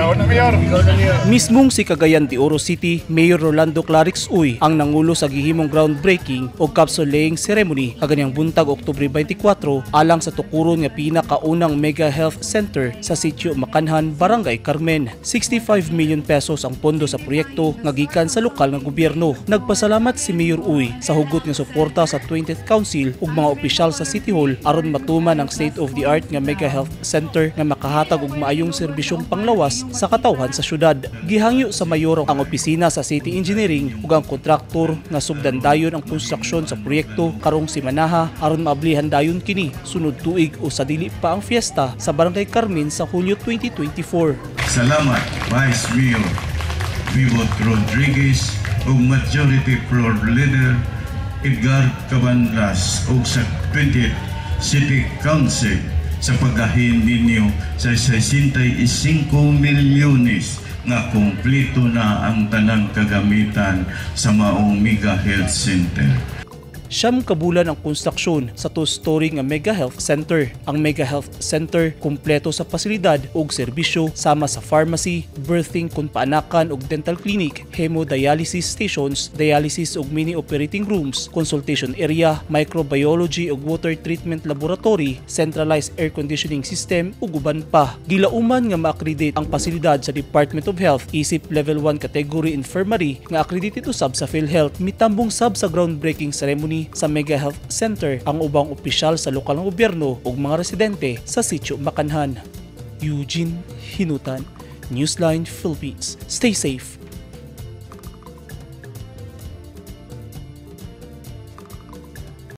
Ikaw na, Mayor. Mismong si Cagayan de Oro City Mayor Rolando Klarex Uy ang nangulo sa gihimong groundbreaking o capsule laying ceremony kaganiyang buntag, Oktubre 24, alang sa tukuron nga pinakaunang Mega Health Center sa Sitio Makanhan, Barangay Carmen. ₱65 million ang pondo sa proyekto nga gikan sa lokal nga gobyerno. Nagpasalamat si Mayor Uy sa hugot nga suporta sa 20th Council ug mga opisyal sa City Hall aron matuman ang state of the art nga Mega Health Center nga makahatag og maayong serbisyong panglawas sa katawhan sa syudad. Gihangyo sa mayor ang opisina sa City Engineering ug ang kontraktor nga sugdan dayon ang konstruksyon sa proyekto karong simanaha aron maablihan dayon kini sunod tuig o sa dili pa ang fiesta sa Barangay Carmen sa Hulyo 2024. Salamat, Vice Mayor Bibot Rodriguez ug Majority Floor Leader Edgar Cabanlas ug sa 20th City Council sa paggahin ninyo sa 65 milyones nga kumpleto na ang tanang kagamitan sa maong Mega Health Center. 9 ka bulan ang konstruksyon sa two-story nga Mega Health Center. Ang Mega Health Center kumpleto sa pasilidad ug serbisyo sama sa pharmacy, birthing kon paanakan ug dental clinic, hemodialysis stations, dialysis ug mini operating rooms, consultation area, microbiology ug water treatment laboratory, centralized air conditioning system ug uban pa. Gilauman nga ma-accredit ang pasilidad sa Department of Health isip Level 1 category infirmary nga accredited usab sa PhilHealth. Mitambong sab sa groundbreaking ceremony sa Mega Health Center ang ubang opisyal sa lokal nga gobyerno ug mga residente sa Sitio Makanhan. Eugene Hinutan, Newsline Philippines. Stay safe.